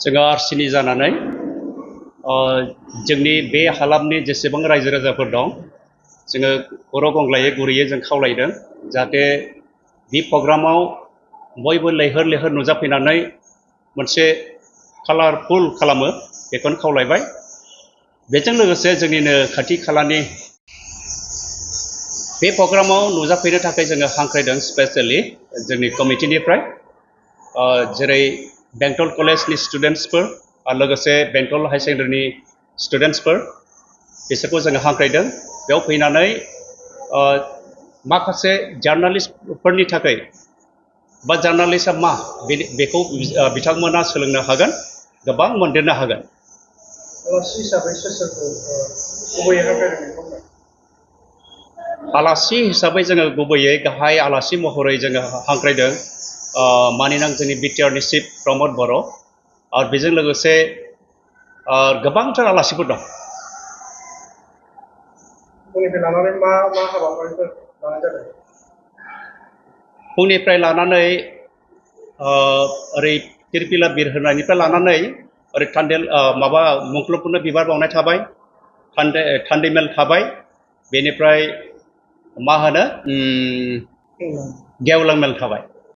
जोङो आरसिनि जानानै जोंनि बे हालामनि जेसेबां रायजो राजाफोर दं जोङो खर' गंग्लायै गुरैयै जों खावलायदों जाहाथे बे प्रग्रामाव बयबो लैहोर लैहोर नुजाफैनानै मोनसे कालारफुल खालामो बेखौनो खावलायबाय बेजों लोगोसे जोंनिनो खाथि खालानि बे प्रग्रामाव नुजाफैनो थाखाय जोङो हांख्रायदों स्पेसियेलि जोंनि कमिटिनिफ्राय जेरै बेंटल कलेजनि स्टुडेन्टसफोर आरो लोगोसे बेंटल हाई सेकेन्डारिनि स्टुडेन्टसफोर बिसोरखौ जोङो हांख्रायदों बेयाव फैनानै माखासे जार्नालिस्टफोरनि थाखाय बा जार्नालिस्टआ मा बेखौ बिथांमोना सोलोंनो हागोन गोबां मोनदेरनो हागोन आलासि हिसाबै सोरखौ गुबैयै हांख्रायदों आलासि हिसाबै जोङो गुबैयै गाहाय आलासि महरै जोङो हांख्रायदों मानिनां जोंनि बिटिआरनि चिफ प्रमद बर' आरो बेजों लोगोसे गोबांथार आलासिफोर दं फुंनिफ्राय लानानै मा मा हाबाफारिफोर लानाय जादों फुंनिफ्राय लानानै ओरै फिरफिला बिर होनायनिफ्राय लानानै ओरै माबा मुंख्लंफोरनो बिबार बावनाय थाबाय थान्दैमेल थाबाय बेनिफ्राय मा होनो गेवलां मेल थाबाय